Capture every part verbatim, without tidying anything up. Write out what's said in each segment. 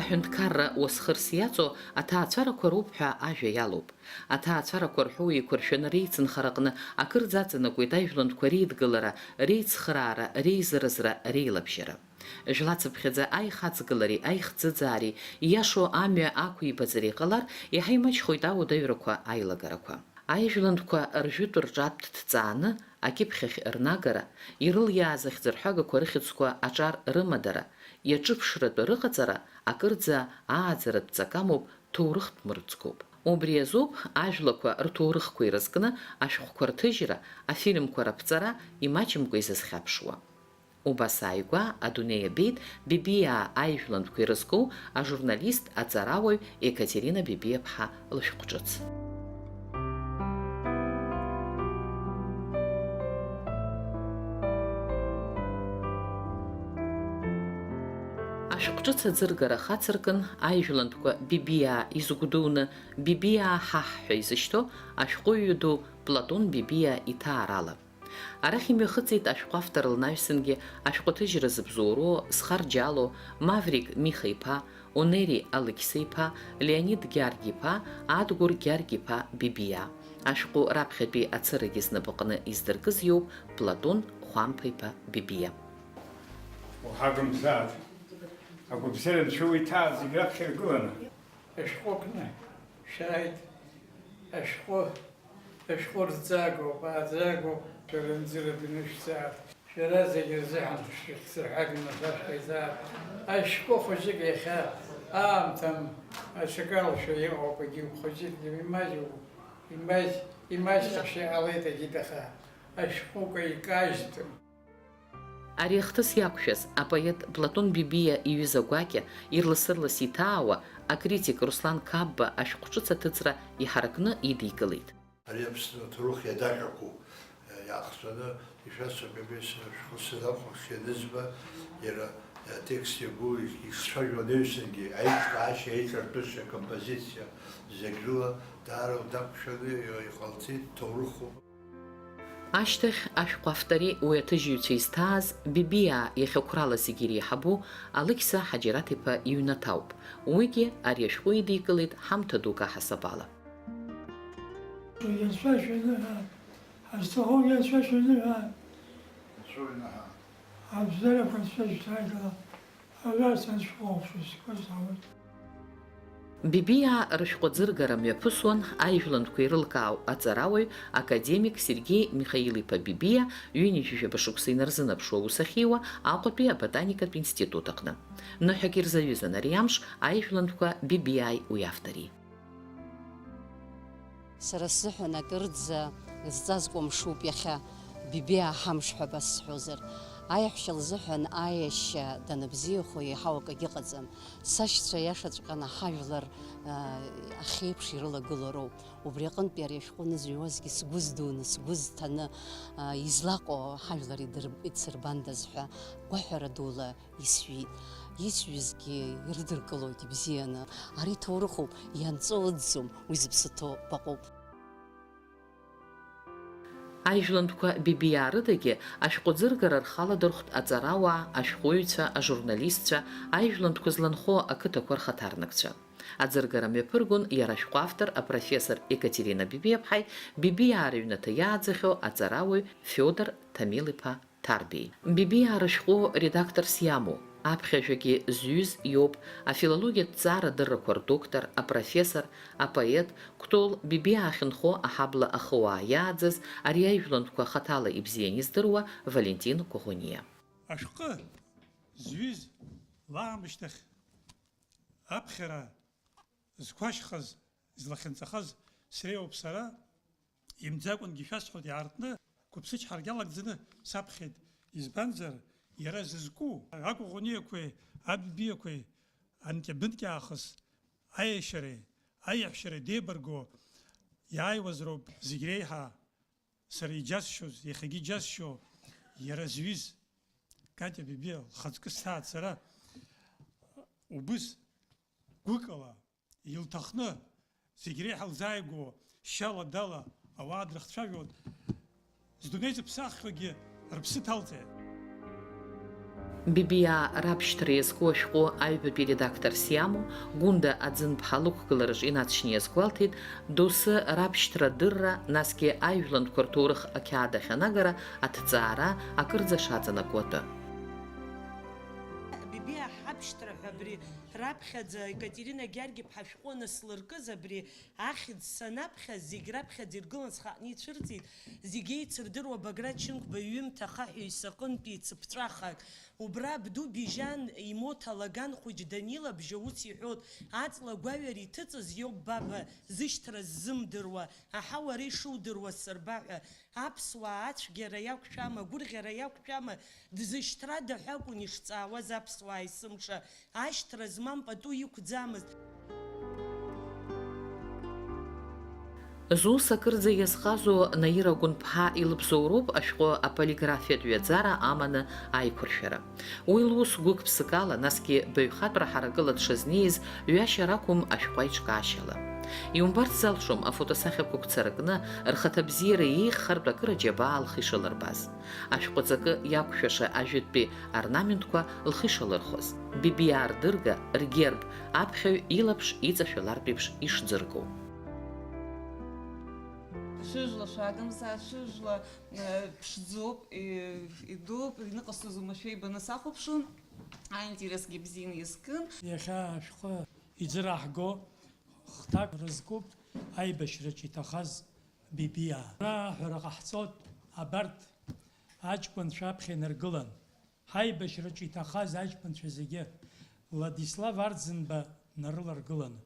Ҳәынҭқарра уасхырс иаҵоу аҭаацәарақәа роуп ҳәа ажәа иалоуп. Аҭаацәарақәа рҳәоу еиқәыршәаны реицынхара аҟны акырӡа аҵанакуеит ажәлантәқәа реидгылара, реицхраара, реизыразра, реилабжьара. Жәлацыԥхьаӡа аихаҵгылареи аихӡыӡаареи, ииашоу амҩа ақәибаҵареи ҟалар, иаҳа имаҷхоит ауадаҩрақәа аилагарақәа. Аижәлантәқәа ржәытә рҿатә ҭҵааны акьыԥхьахь рнагара, ирылиааз ахьӡырҳәагақәа рыхьӡқәа аҿар рымадара, иаҿыԥшратәы рыҟаҵара акырӡа ааӡаратә ҵак амоуп, ҭоурыхтә мырӡгоуп. Убри азоуп ажәлақәа рҭоурыхқәа ирызкны ашәҟәқәа рҭыжьра, афильмқәа раԥҵара имаҷымкәа изызхьаԥшуа. Убас ааигәа адунеи абеит Бебиаа аижәлантәқәа ирызку ажурналист, аҵарауаҩ Екатерина Бебиаԥҳа лышәҟәҿыц. Ашәҟәҿыц аӡыргара хацыркын, аижәлантәқәа Бебиаа изгәдуны, Бебиаа ҳаҳ ҳәа изышьҭоу ашәҟәыҩҩы ду Платон Бебиа иҭаарала. Арахь имҩахыҵит ашәҟәы автор лнаҩсангьы ашәҟәы аҭыжьра зыбзоуроу, зхарџьало, Маврик Миха-иԥа, Онери Алықьса-иԥа, Леонид Гьаргь-иԥа, Адгәыр Гьаргь-иԥа Бебиа. Ашәҟәы раԥхьатәи ацырагьы знапаҟны издыркыз иоуп Платон Хәамԥа-иԥа Бебиа. Уҳагымзааит. Агәыбзиара анцәа уиҭааз зегь раԥхьа иргыланы. Ашәҟәы кны шәааит. Ашәҟәы, ашәҟәы рӡаагоуп, ааӡаагоуп, шәара анӡыра бнышәҵааит. Шәара зегьы рзыҳәан шәхьӡырҳәаганы шәашәҟәеизаап. Ашәҟәы хәыҷык иахьа аамҭам аҽакалашәа иҟоуп, егьи хәыҷык имаҷу, имаҷ, имаҷхашәа иҟалеит егьит, аха ашәҟәы икажьтәым. Ари ахҭыс иақәшәаз апоет Платон Бебиа иҩыза гәакьа ирласырлас иҭаауа акритик Руслан Қапба ашәҟәҿыц аҭыҵра иҳаракны идикылеит. Ари Аԥсны аҭоурых иадаҟьақәоу, э, иаахҵәаны ишәасҳәап, сара шәҟәы сзахәаԥш ианызба, иара, э, атекст иагәылоу ишцәажәо анаҩсангьы, аиҿкаашьа, аиҿартәышьа, акомпозициа зегь рыла даара дақәшәаны иҟалҵеит, ҭоурыхуп. Ашьҭахь ашәҟәы автори уи аҭыжьҩцәа изҭааз Бебиаа иахьа қәрала зегьы иреиҳабу Алықьса Ҳаџьараҭ-иԥа иҩнаҭа ауп. Уигьы ари ашәҟәы идикылеит ҳамҭа дук аҳасабала. Ианцәа шәаныҳәа, ҳазҭаху ианцәа шәаныҳәа. Анцәа уҩнаҳа. Абзиарақәа анцәа шәҭааит ала, абас анцәа уахәшәа сгәы саауеит. Бебиаа рышәҟәы аӡыргара мҩаԥысуан аижәлантәқәа ирылкаау аҵарауаҩ, академик Сергеи Михаил-иԥа Бебиа ҩынҩажәижәаба шықәса инарзынаԥшуа аус ахьиуа Аҟәатәи аботаникатә институт аҟны. Ныҳәак ирзаҩызан ари амш аижәлантәқәа Бебиааи уи автори. Сара сзыҳәан акырӡа зҵазкуа мшуп иахьа, Бебиа ҳамш ҳәа абас сҳәозар. Аиаҳәшьа лзыҳәан аиашьа даныбзиахо еиҳау акагьы ыҟаӡам. Сашьцәа иашаҵәҟьаны ҳажәлар, а, ахьеиԥш ирылагылоу роуп. Убри аҟынтәи ари ашәҟәы анызҩуазгьы сгәы здуны, сгәы зҭаны, а, излаҟоу ҳажәлар идыр-, идсырбандаз ҳәа гәаҳәара дула исҩит. Исҩызгьы ирыдыркылоит ибзианы. Ари ҭоурыхуп, ианҵоу ыӡӡом, уи зыԥсы ҭоу баҟоуп. Аижәлантәқәа Бебиаа рыдагьы ашәҟәы аӡыргара рхаладырхәт аҵарауаа, ашәҟәыҩҩцәа, ажурналистцәа, аижәлантәқәа зланхо ақыҭақәа рхаҭарнакцәа. Аӡыргара мҩаԥыргон иара ашәҟәы автор апрофессор Екатерина Бебиаԥҳаи Бебиаа рыҩнаҭа иааӡахьоу аҵарауаҩ Фиодор Ҭамел-иԥа Ҭарбеи. Бебиаа рышәҟәы редакторс иамоу, аԥхьажәагьы зҩыз иоуп афилологиатә ҭҵаара адыррақәа рдоктор, апрофессор, апоет, Кәтол Бебиа ахьынхо аҳабла ахыуаа иааӡаз, ари аижәлантәқәа хаҭала ибзиан издыруа Валентин Коӷониа. Ашәҟәы зҩыз лаамышьҭахь аԥхьара зқәашьхаз, излахьынҵахаз среиуоуп сара, имӡакәангьы шәасҳәоит, иаартны, қәыԥсычҳарак иалагӡаны саԥхьеит, избанзар, иара зызку, акәаӷәаниақәеи аббиақәеи анкьабынкьаахыс аиашьареи аиаҳәшьареи деибарго иааиуаз роуп зегь реиҳа сара иџьасшьоз, иахьагьы иџьасшьо, иара зҩыз Катиа Бебиа лхаҵкы сҭааит сара, убыс гәыкала, илҭахны, зегь реиҳа лзааигәоу шьала-дала ауаа дрыхцәажәон, здунеи зыԥсаххьоугьы рыԥсы ҭалҵеит. Бибиаа рабшьҭра иазку ашәҟәы аҩбатәи редакторс иамоу Гәында Аӡынԥҳа лықәгылараҿ инаҵшьны иазгәалҭеит, доусы рабшьҭра адырра, насгьы аижәлантәқәа рҭоурых ақьаад ахь анагара, аҭҵаара акырӡа шаҵанакуа атәы. Бибиаа ҳабшьҭра ҳәа абри раԥхьаӡа Екатерина Георги-иԥҳа ашәҟәы анаслыркыз, абри ахьӡ санаԥхьа, зегь раԥхьаӡа иргылан, схаҟны ицәырҵит, зегь еицырдыруа Баграт Шьынқәба иҩымҭа ахаҳә ҩсаҟынтәи цыԥҵәахак. Убра абду Бижьан имоҭа Лаган хәыҷ Данила Бжьаус иҳәоит, аҵла гәаҩара иҭыҵыз иоуп баба зышьҭра ззымдыруа, аҳауа ара ишудыруа сырба ҳәа. Аԥсуаа ацәгьара иақәшәама, агәырӷьара иақәшәама, дзышьҭрада ҳәа акәын ишҵаауаз аԥсуаа есымша, ашьҭра змам пату иқәӡамызт. Зус акырӡа иазҟазоу Наира Гәынԥҳа илыбзоуроуп ашәҟәы аполиграфиатә ҩаӡара аманы аиқәыршәара. Уи лус гәык-ԥсыкала, насгьы баҩхатәра ҳаракыла дшазнеиз ҩашьа рақәым ашәҟәы аиҿкаашьала. Иумбарц залшом, афотосахьақәа гәцаракны, рхаҭа бзиара еиӷьхартә акыр аџьабаа лхы ишалырбаз. Ашәҟәы аҵакы иақәшәаша ажәытәтәи орнаментқәа лхы ишалырхәаз. Бибиаа рдырга, ргерб, аԥхьаҩ илаԥш иҵашәалартә еиԥш ишӡыргоу. Шыжәла шәагымзааит, шыжәла, э, ԥшӡоуп, и-, идууп, иныҟасҵоз уамашәа ибаны сахәаԥшуан, аинтересгьы бзианы иазкын. Иахьа ашәҟәы иӡыраҳго хҭак рызкуп аибашьраҿы иҭахаз Бибиаа. Ара аҳәара ҟаҳҵоит, абарҭ аҷкәынцәа аԥхьа инаргылан, ҳаибашьраҿы иҭахаз аҷкәынцәа зегьы, Владислав Арӡынба нарыларгыланы,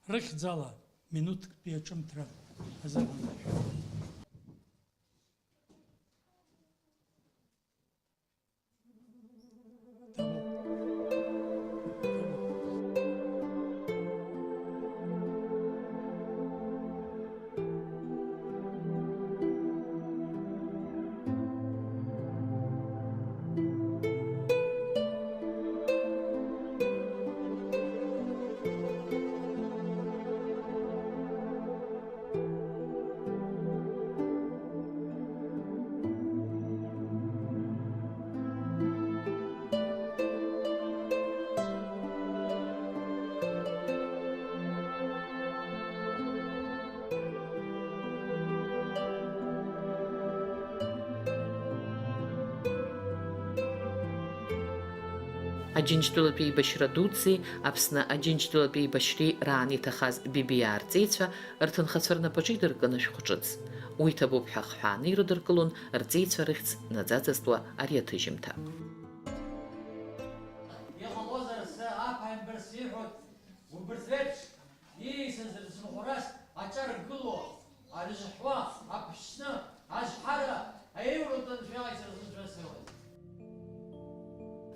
рыхьӡала минуҭктәи аҿымҭра азыҳәан. Аџьынџьтәылатә еибашьра дуӡӡеи Аԥсны Аџьынџьтәылатә еибашьреи раан иҭахаз Бибиаа рҵеицәа рҭынхацәа рнапаҿы идыркын ашәҟәы ҿыц. Уи ҭабуп ҳәа ахҳәааны ирыдыркылон рҵеицәа рыхьӡ наӡаӡазтәуа ари аҭыжьымҭа. Иҟалозар, сара аԥааимбар сиҳәоит, убырҭ реиԥш ииасыз рыцынхәрас аҿар ргыло, арызҳәуа, аԥшны, азҳара, аиуратәы анцәа иаҟаиҵарц анцәа сыуеит.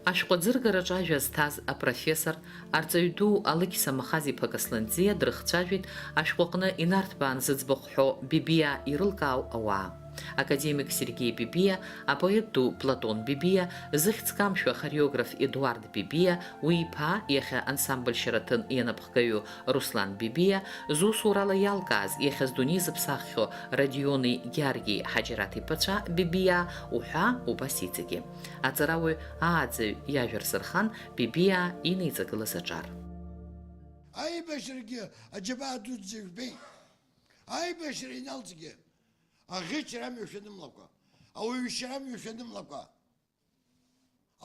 Ашәҟәы аӡыргараҿы ажәа зҭаз апрофессор, арҵаҩ ду Алықьса Махаз-иԥа Касланӡиа дрыхцәажәеит ашәҟәы аҟны инарҭбаан зыӡбахә ҳәо Бибиа ирылкаау ауаа. Академик Сергеи Бибиа, апоет ду Платон Бибиа, зыхьӡ камшәо ахореограф Едуард Бибиа, уи иԥа, иахьа ансамбль Шьараҭын ианапхгаҩу Руслан Бибиа, зусурала иалкааз, иахьа здунеи зыԥсаххьоу Родиони Гьаргьи Ҳаџьараҭ иԥацәа Бибиа уҳәа убас иҵегьы. Аҵарауаҩ ааӡаҩ иажәа рзырхан Бибиа инеиҵагылаз аҿар. Аибашьрагьы аџьабаа дуӡӡа жәбеит. Аибашьра иналҵгьы, аӷьычра амҩа шәанымлакәа, ауаҩшьра амҩа шәанымлакәа,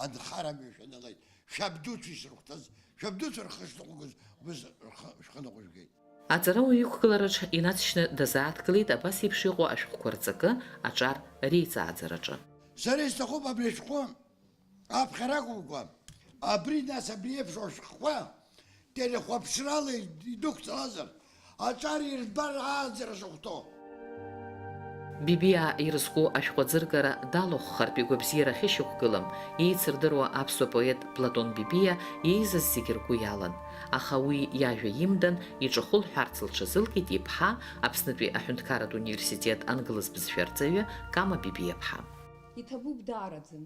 анхара амҩа шәанылеит, шәабдуцәа ишрыхәҭаз, шәабдуцәа рхы шныҟәгаз, убас рхы, шәхы ныҟәыжәгеит. Аҵарауаҩ иқәгылараҿ инаҵшьны дазааҭгылеит абас еиԥш иҟоу ашәҟәқәа рҵакы аҿар реиҵааӡараҿы. Сара исҭахуп абри ашәҟәы аԥхьара акәымкәа, абри, нас, абри еиԥш ашәҟәқәа телехәаԥшрала идәықәҵалазар, аҿар ирбар ааӡара шахәҭоу. Бибиа ирызку ашәҟәы аӡыргара далахәхартә игәабзиара ахьышьақәгылам, еицырдыруа аԥсуа поет Платон Бибиа иеизаз зегьы ргәы иалан, аха уи иажәа имдан, иҿахәы лҳәарц лҽазылкит иԥҳа, Аԥснытәи аҳәынҭқарратә университет англыз бызшәа арҵаҩы Кама Бибиаԥҳа. Иҭабуп даараӡа.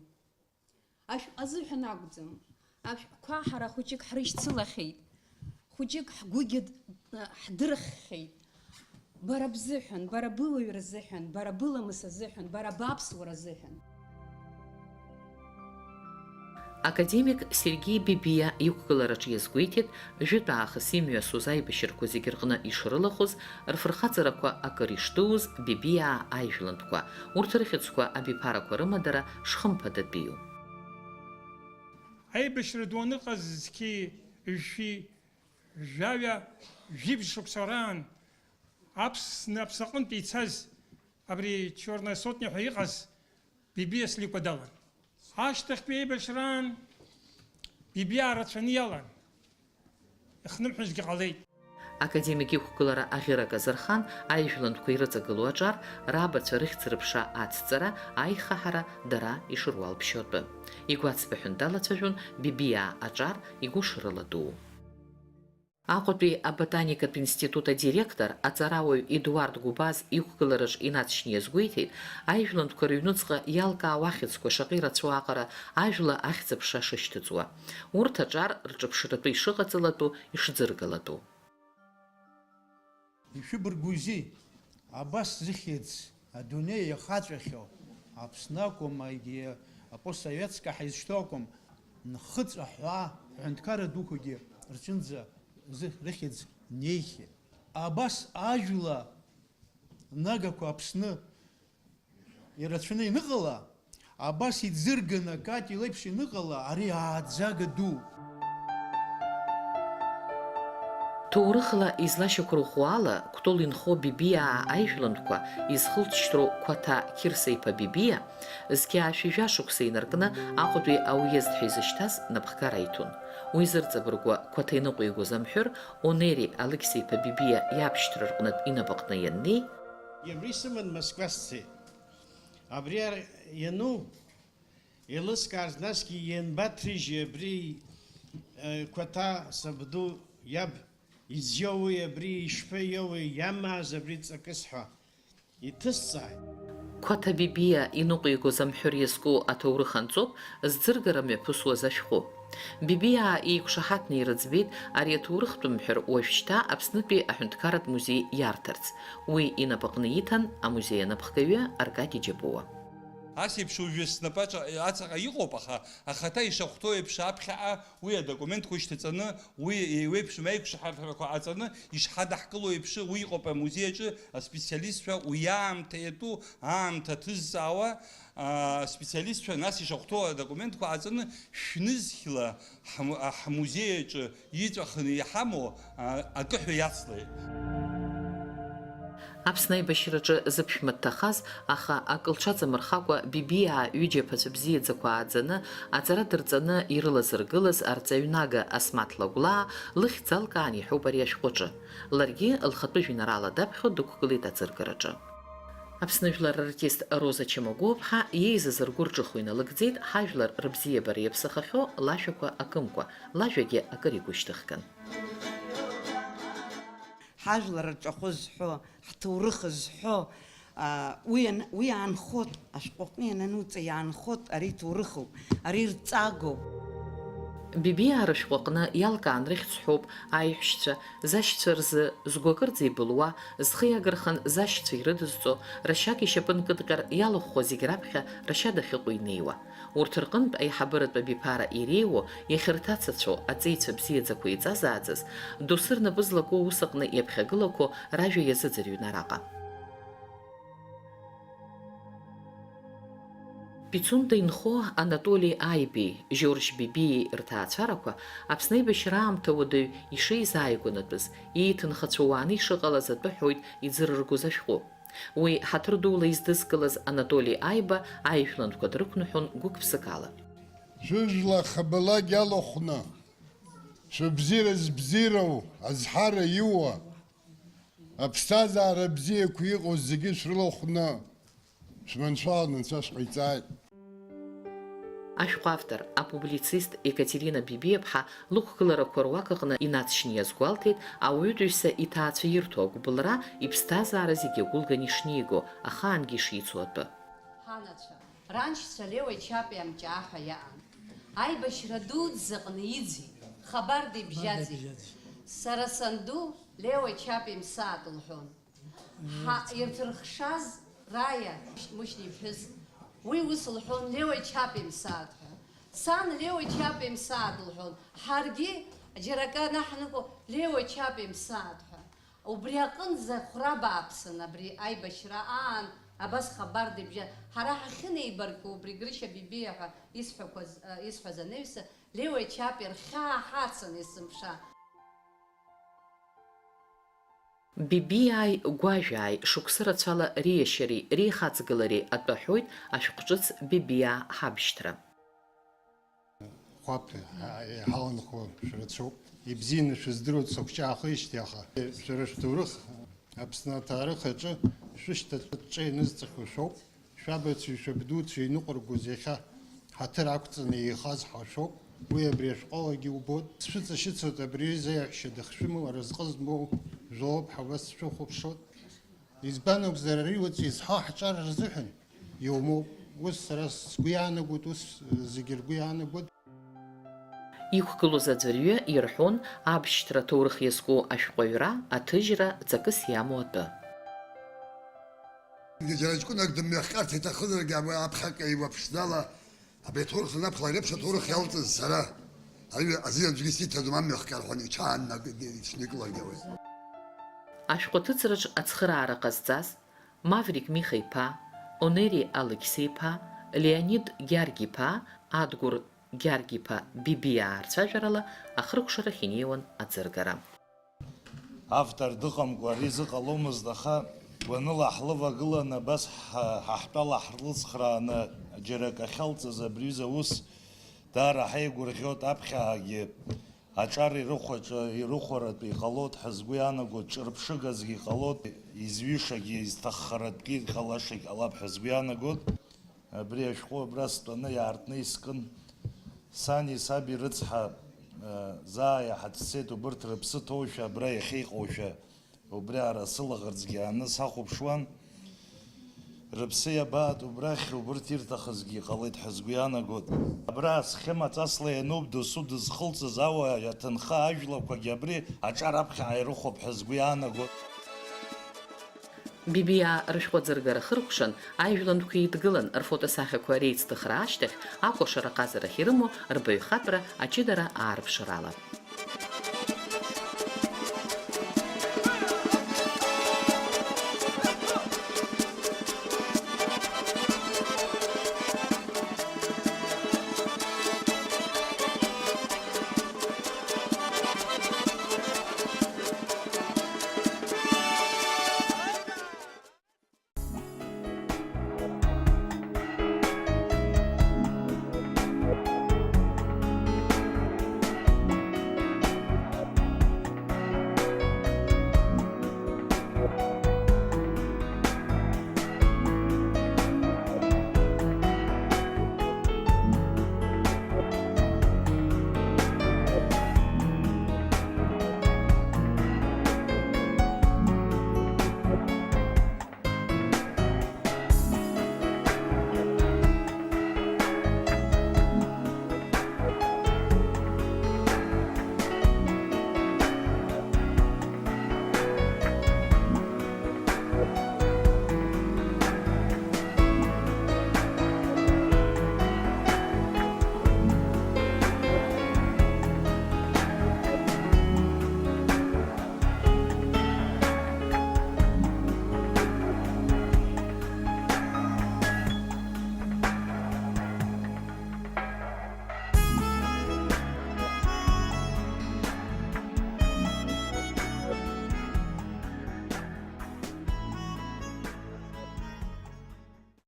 Ашәҟәы азыҳәан акәӡам. Ашәҟәқәа ҳара хәыҷык ҳрышьцылахьеит, хәыҷык ҳгәыгьы д-, ҳдырххьеит. Бара бзыҳәан, бара быуаҩра азыҳәан, бара быламыс азыҳәан, бара баԥсуара азыҳәан. Академик Сергеи Бебиа иқәгылараҿ иазгәеиҭеит, жәытә аахыс имҩасуаз аибашьрақәа зегьы рҟны ишрылахәыз, рфырхаҵарақәа акыр ишдууз Бебиаа аижәлантәқәа, урҭ рыхьӡқәа абиԥарақәа рымадара шхымԥадатәиу. Аибашьра ду аныҟаз зқьи жәшәи жәаҩа жәибжь шықәса раан Аԥсны аԥсаҟынтә ицаз абри Чёрная сотня ҳәа иҟаз Бебиа Сликәа далан. Ашьҭахьтәи еибашьраан Бебиаа рацәаны иалан, ихнымҳәызгьы ҟалеит. Академик иқәгылара аӷьырак азырхан, аижәлантәқәа ирыҵагылоу аҿар, рабацәа рыхьӡ-рыԥша ацҵара, аихаҳара дара ишыруалԥшьо атәы. Игәацбаҳәан далацәажәон Бебиаа аҿар игәышрыла ду. Аҟәатәи аботаникатә институт адиректор, аҵарауаҩ Едуард Гәыбаз иқәгылараҿ инаҵшьны иазгәеиҭеит, аижәлантәқәа рыҩнуҵҟа иалкаау ахьӡқәа шаҟа ирацәоу аҟара ажәла ахьӡ-аԥша шышьҭыҵуа, урҭ аҿар рҿыԥшратәы ишыҟаҵалатәу, ишӡыргалатәу. Ишәыбаргәузеи, абас зыхьӡ адунеи иахаҵәахьоу, Аԥсны акәым, егьи апостсоветскаҳәа изышьҭоу акәым, нхыҵ аҳәаа ҳәынҭқарра дуқәагьы рҿынӡа зы-, рыхьӡ неихьеит. Абас ажәла нагақәа Аԥсны ирацәаны ианыҟала, абас иӡырганы Кати леиԥш ианыҟала, ари ааӡага ду. Ҭоурыхла излашьақәырӷәӷәо ала, Кәтол инхо Бебиаа аижәлантәқәа изхылҵшьҭроу Қәаҭа Қьырса-иԥа Бебиа, зқьи ааишәи жәа шықәса инаркны Аҟәатәи ауездҳәа изышьҭаз напхгара иҭон. Уи зырҵабыргуа Қәаҭа иныҟәигоз амҳәыр, Онери Алықьса-иԥа Бебиа иабшьҭра рҟнытә инапаҟны ианнеи, Абри сыман Москва сцеит. Абри ар-, иану, еилыскаарц, насгьы ианбаҭрыжьи абри, э, Қәаҭа сабду иаб изиоуи, абри ишԥаиоуи, иамааз абри ҵакыс ҳәа иҭысҵааит. Қәаҭа Бебиа иныҟәигоз амҳәыр иазку аҭоурых анҵоуп зӡыргара мҩаԥысуаз ашәҟәы. Бебиаа еиқәшаҳаҭны ирыӡбеит ари аҭоурыхтә мҳәыр уажәшьҭа Аԥснытәи аҳәынҭқарратә музеи иарҭарц. Уи инапаҟны иҭан амузеи анапхгаҩы Аркади Џьабуа. Ас еиԥш уажәы снапаҿы ацаҟа иҟоуп, аха ахаҭа ишахәҭоу еиԥш аԥхьаҟа уи адокументқәа ишьҭаҵаны, уи еиуеиԥшым аиқәшаҳаҭрақәа ҟаҵаны ишҳадаҳкыло еиԥш, уи иҟоуп амузеи аҿы аспециалистцәа уи аамҭа иатәу, аамҭа ҭызҵаауа, аа, специалистцәа, нас ишахәҭоу адокументқәа ҟаҵаны шәнызқьла ҳм-, ҳмузеи аҿы иҵәахны иҳамоу, аа, акы ҳәа иацлеит. Аԥсны аибашьраҿы зыԥшәма дҭахаз, аха акы лҽаҵамырхакәа, Бебиаа ҩыџьа аԥацәа бзиаӡақәа ааӡаны, аҵара дырҵаны ирылазыргылаз арҵаҩнага Асмаҭ Лагәлаа лыхьӡ алкаан иҳәоуп ари ашәҟәаҿы. Ларгьы лхатәы жәеинраала даԥхьо дықәгылеит аӡыргараҿы. Аԥсны жәлар рартист Роза Чамагәуаԥҳа иеизаз ргәы рҿыхо иналыгӡеит ҳажәлар рыбзиабара иаԥсахахьоу лашәақәа акымкәа, лажәагьы акыр игәышьҭыхган. Ҳажәлар рҿахәы зҳәо, ҳҭоурых зҳәо, аа, уи ан-, уи аанхоит, ашәҟәы аҟны ианануҵа иаанхоит, ари ҭоурыхуп, ари рҵагоуп. Бебиаа рышәҟәы аҟны иалкаан рыхьӡ ҳәоуп аиҳәшьцәа, зашьцәа рзы згәы акырӡа ибылуа, зхы иагархан зашьцәа ирыдызҵо, рашьак ишьапы нкыдҟьар иалахәхо зегь раԥхьа рашьа дахьыҟоу инеиуа. Урҭ рҟынтә аиҳабыратә абиԥара иреиуоу, иахьырҭацацәоу аҵеицәа бзиаӡақәа еиҵазааӡаз, доусы рнапы злаку аус аҟны иаԥхьагылақәоу ражәа иазыӡырҩын араҟа. Пицунда инхо Анатоли Аибеи Жьоржь Бебиеи рҭаацәарақәа Аԥсны аибашьра аамҭа уадаҩ ишеизааигәанатәыз, ииҭынхацәа уааны ишыҟалаз атәы ҳәоит иӡырыргоз ашәҟәы. Уи ҳаҭыр дула издызкылаз Анатоли Аиба аижәлантәқәа дрықәныҳәон гәык-ԥсыкала. Шәыжәла хабалак иалахәны, шәыбзиара збзироу, азҳара иуа, аԥсҭазаара бзиақәа иҟоу зегьы шәрылахәны, шәманшәаланы Анцәа шәҟаиҵааит. Ашәҟәы автор, апублицист Екатерина Бебиаԥҳа лықәгыларақәа руак аҟны инаҵшьны иазгәалҭеит ауаҩытәыҩса иҭаацәа ирҭо агәыбылра, иԥсҭазаара зегьы агәылган ишниго, ахаангьы ишицу атәы. Ҳанацәа, раншьцәа Леуеи Чапеи амҷаа ҳәа иаан. Аибашьра дуӡӡаҟны иӡит, хабарда ибжьаӡит. Сара санду Леуеи Чапеи мсаат лҳәон. Ҳа ирҭырхшаз Раиа Мушьни иԥҳәыс, уи ус лҳәон, Леуеи Чапеи мсаат ҳәа. Сан Лео Чапа имсааит лҳәон, ҳаргьы џьара акы анаҳныҟәо, Лео Чапа имсааит ҳәа. Убри аҟынӡа хәра бааԥсын абри аибашьра аан, абас хабар дыбжьан. Ҳара ҳахьынеибарку убри Грышьа Бибиа ҳәа исҳәақәаз, исҳәаз анаҩсан, Леуа Чапиа рхьаа ҳацын есымша. Бибиааи гәажәааи шықәсы рацәала риашьареи реихаҵгылареи атәы аҳәоит ашәҟәҿыц Бибиаа ҳабшьҭра. Хәаԥ, еиҳа ианхо шәрацәоуп. Ибзианы шәыздыруеит, сахәҷаахеижьҭеи аха. Шәара шәҭоурых, Аԥсны аҭаарых аҿы шәышьҭаҵәҟьа инызҵахьоу шәоуп. Шәабацәеи шәабдуцәеи иныҟәыргоз иахьа ҳаҭыр ақәҵаны еихаз ҳәа шәоуп. Уи абри ашәҟәалагьы убоит. Сшәыҵашьыцуеит абри аҩыза аиаҳәшьа дыхшәымоу, аразҟы змоу жәлоуп ҳәа уа сшәыхәаԥшуеит. Избан акәзар, ари уаҵәы изҳау ҳҿар рзыҳәан иумоуп. Ус сара сгәы иаанагоит, ус зегьы ргәы иаанагоит. Иқәгылоз аӡәырҩы ирҳәон абшьҭра аҭоурых иазку ашәҟәыҩра, аҭыжьра ҵакыс иамоу атәы. Џьара ҷкәынак дымҩахҟьарц иҭахызаргьы, абри аԥхьаҟа иуаԥшӡала абри аҭоурых данаԥхьа, ари еиԥш аҭоурых иалҵыз сара аҩы азин аӡәгьы сиҭаӡом, амҩахҟьар ҳәа иҽааннак-, иҽникыларгьы ауеит. Ашәҟәы аҭыҵраҿ ацхыраара ҟазҵаз, Маврик Миха-иԥа, Онери Алықьса-иԥа, Леонид Гьаргь-иԥа, Адгәыр Гьаргь-иԥа Бибиаа рцәажәарала ахыркәшарахь инеиуан аӡыргара. Автор дыҟамкәа ари зыҟаломызт, аха гәаныла ҳлывагыланы абас ҳа-, ҳа ҳтәала ҳрылцхрааны џьара акы ахьалҵыз абри аҩыза аус даара ҳаигәырӷьоит, аԥхьаҟагьы аҿар ирыхәаҿы, ирыхәаратәы иҟалоит ҳәа згәы иаанагоит, ҿырԥшыгазгьы иҟалоит, изҩышагьы, изҭаххаратәгьы иҟалашагь ҟалап ҳәа згәы иаанагоит. Абри ашәҟәы абра стәаны иаартны искын. Сани саби рыцҳа, э, заа иаҳа дцеит, убырҭ рыԥсы ҭоушәа, абра иахьа иҟоушәа, убри аара сылаӷырӡгьы ааны сахәаԥшуан. Рыԥсы иабаатәу убрахь, убырҭ ирҭахызгьы иҟалеит ҳәа згәы иаанагоит. Абра схьымаҵасла иануп досу дызхылҵыз ауа аҭынха ажәлақәагьы абри аҿар аԥхьаҟа ирыхәоуп ҳәа згәы иаанагоит. Бибиаа рышәҟәыӡыргара хыркәшан, аижәлантәқәа еидгылан, рфотосахьақәа реицҭыхра ашьҭахь, акәашара аҟазарахь ирымоу рбаҩхатәра аҷыдара аарԥшрала.